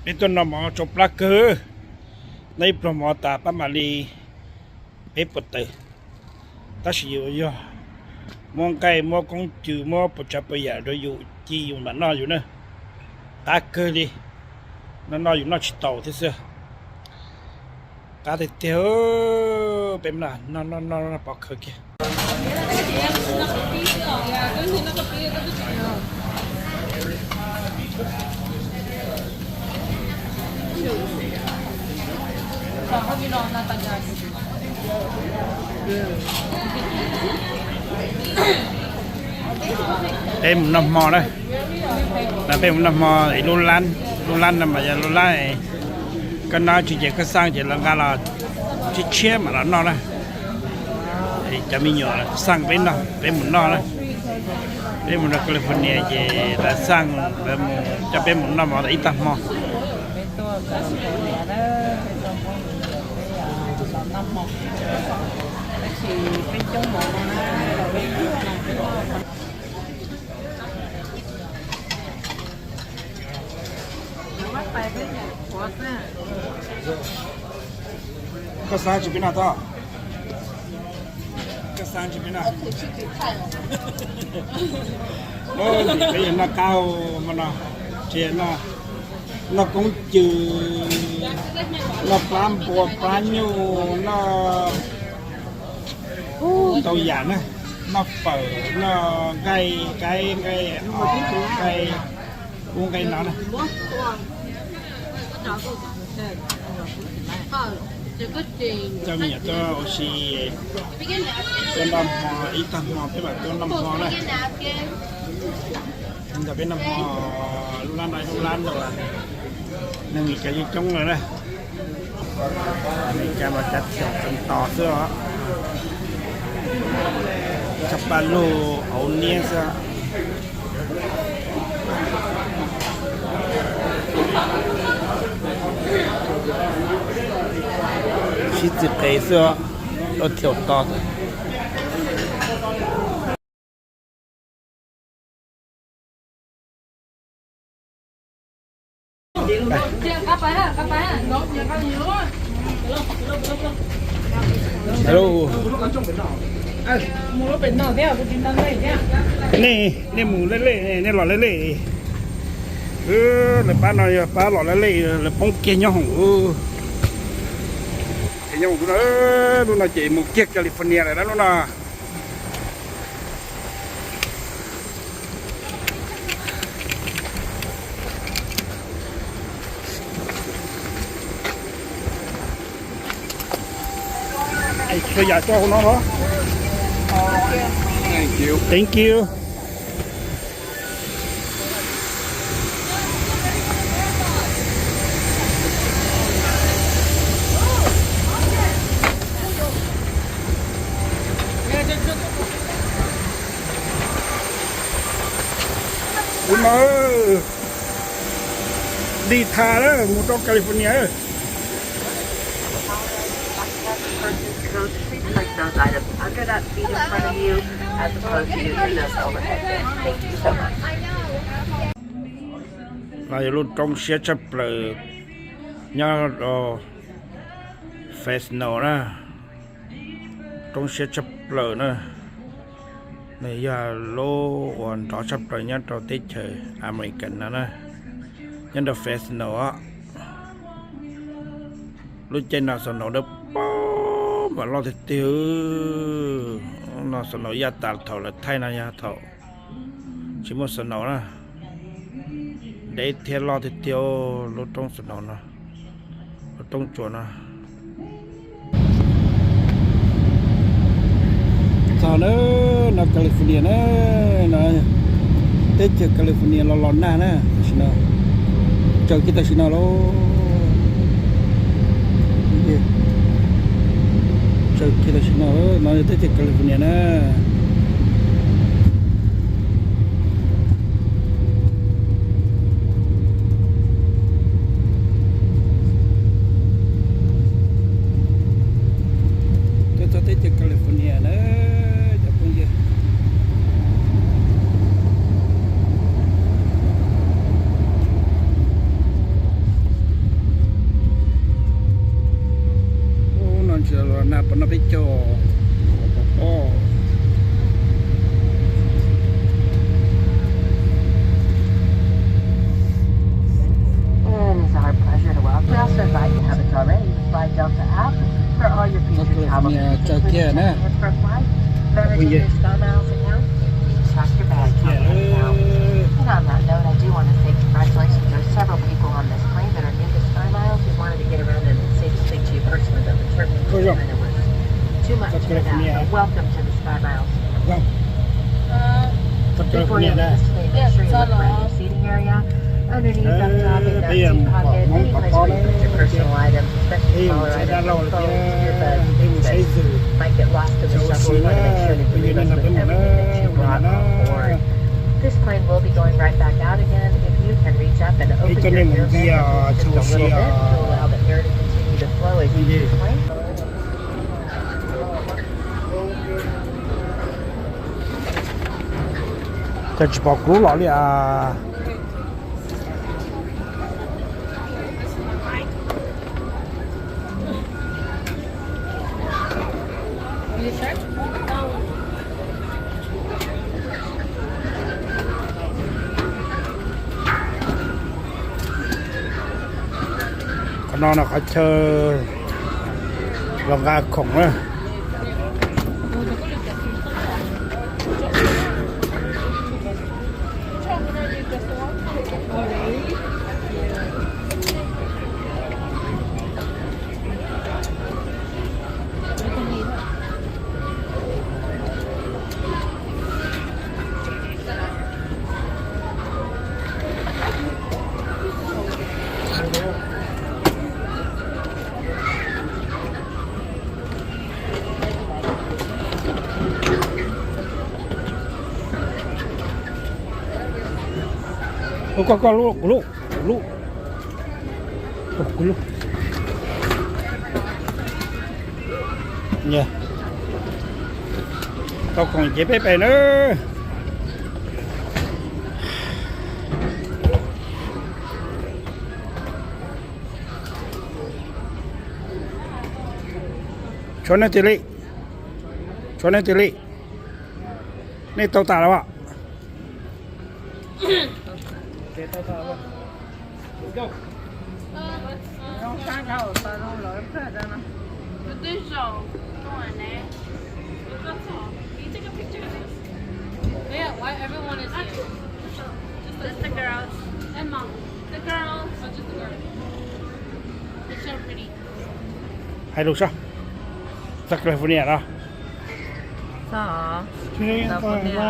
Peb tuaj noj mov tsau plab kawg, noj ib pluag mov tas pab mam li peb puas tawm. Tab sis yus yog muab nqaij muab koob cw muab puas tsav puas yam rau yus ci yus mam noj yus na. Qab kawg li, noj noj yus noj tsis taus thiab xwb. Qab tiag tiag, peb noj noj noj pov khawv kiag. Peb mus noj hmo na, peb mus noj hmo lub lab, lub lab no mas yog lub lab koj noj tsis ces koj xaj ces lawv nqa los tshiab tshiab mam los noj na. Cov me nyuam xaj peb noj, peb mus noj na. Peb mus rau California ces lawv xaj, lawv coj peb mus noj mov ib tag hmo. Koj xaj tsis peb noj tod? Koj xaj tsis peb noj? Peb yog noj qab hmo no, tsis noj koob cw, noj plab npua plab nyuj, noj ntau yam na, noj fawm, noj nqaij qaib nqaij os, nqaij ub nqaij no na. Coj me nyuam tuaj ua si, tuaj noj hmo ib tag hmo peb mam tuaj noj hmo na. Ntawm peb noj hmo lub lab no, lub lab no neeg Meskas coob coob lawm na. Meskas mas cav thiam tseem tos xwb os. Tshaj paj lug hauv niab xwb. Sib txiv qe xwb os, ua thiaum tos. Nej, nej mus lej lej, nej los lej lej. Lawv pab no yog pab los lej lej, lawv poob kiag nyob hoom. Nyob hoom, lub no ces mus kiag California lawm na lub no. Txhua yam tso hauv no los. Thank you. Ub no, dig thaj na, mus rau California. No yog lub roob siab tshaj plaws nyob rau Fresno na. Roob siab tshaj plaws na. Nws yog lub uas nrov tshaj plaws nyob rau teb chaws America no na, nyob rau Fresno os. Lub caij no snow dawb paug mas loj tiag tiag. No snow yaj tas thaum lawv thaij no yog thaum tsis muaj snow na. Deb thiab loj tiag tiag lub roob snow no, lub roob tsuas no. Txog na, no California na, no teb chaws California los los nag na, tam sim no tsaws kiag tam sim no lauj. Tsaws kiag tam sim no, no yog teb chaws California na. Tuaj txog teb chaws California na cov phooj ywg. Flight, managing your SkyMiles account, and keeping track of your bags on flight now. And on that note, I do want to say congratulations. There are several people on this plane that are new to SkyMiles who wanted to get around and say something to you personally, but the turbulence kind of was too much for that. But welcome to the SkyMiles family. Before you leave today, make sure you look for a new seating area. Underneath, up top, in that seat pocket, any place where you put your personal items, especially smaller items like phones, earbuds, things that might get lost in the shuffle. You want to make sure that you leave us with everything that you brought on board. This plane will be going right back out again. If you can reach up and open your air vent at least just a little bit to allow the air to continue to flow as you leave the plane. Koj tsis pom kuv lub los li as. Qhov no no qhov chaw los nqa khoom na. Ua koj koj lub, kuv lub, kuv lub, kuv lub. Tau khoom ces peb pem nawb. Tshuav nej twg li? Tshuav nej twg li? Nej tau tas lawm as? Yeah, why everyone is here? Just the girls. And mom. The girls. Oh, just the girls. They're so pretty. Hais lus saib, txog California no. Txog California.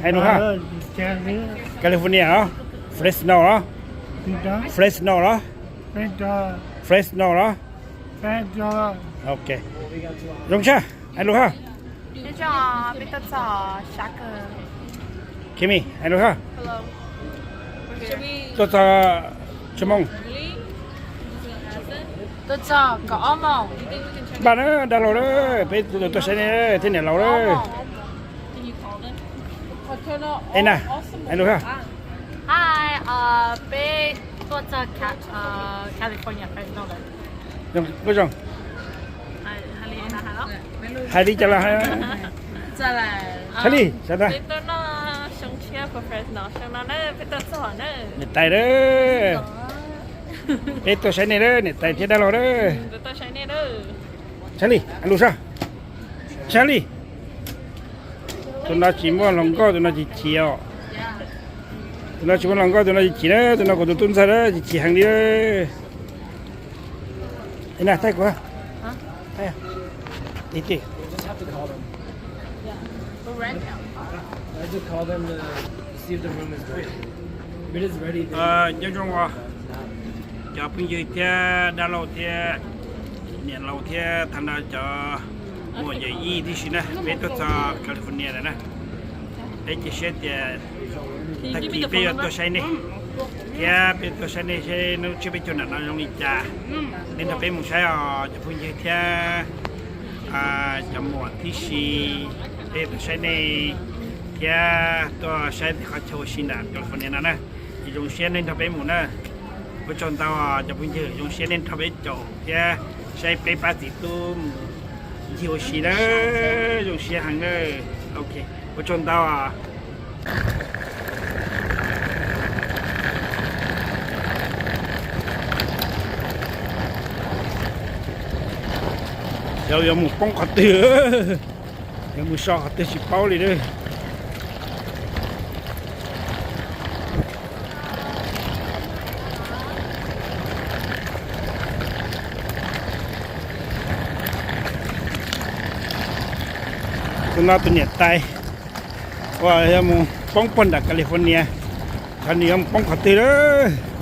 Hais lus ha. California no. Fresno no. Fresno no. Fresno no. Ok. Zoo siab, hais lus ha. Kimi, hais lus ha. Tuaj txog tsis moos. Tuaj txog kaum ob moos. Npaj na, dab laug na, peb tuaj saib nej thiab niam laus na. Es na, hais lus ha. Hi, peb tuaj txog California Fresno lawm. Zoo, zoo. Hais li cas los hais. Txog li, sawv daws. Niam tais na, peb tuaj saib nej na, niam tais thiab dab laug na. Txog li, hais lus saib. Txog li. Tus no tsis muaj hluas nkauj, tus no tsis chim os. Tus no tsis muaj hluas nkauj, tus no tsis chim na, tus no kuv tus tub ntxawg na, tsis chim heev li. Ina, thaij kuv. Ib tij. Nyob zoo os, cov phooj ywg thiab dab laug thiab niam laus thiab thab na cov muam yawm yij tib si na, peb tuaj txog California lawm na. Peb cia siab tias tag kis peb yuav tuaj saib nej, thiab peb tuaj saib nej seb hnub tshiab peb caug nram no zoo li cas. Nej nrog peb mus saib os cov phooj ywg thiab cov muam tib si, peb tuaj saib nej thiab tuaj saib tej qhov chaw ua si nram California no na. Zoo siab nej nrog peb mus na. Ua tsaug ntau cov phooj ywg, zoo siab nej nrog peb caum thiab saib peb pab txiv tub mus ncig ua si na. Zoo siab heev na. Ok, ua tsaug ntau. Yog yuav mus poob qhov twg, yuav mus so qhov twg tsis paub li lawm. Tus no tus niam tais uas yuav mus poob puag nram California, qhov nws yuav mus poob qhov twg lawm.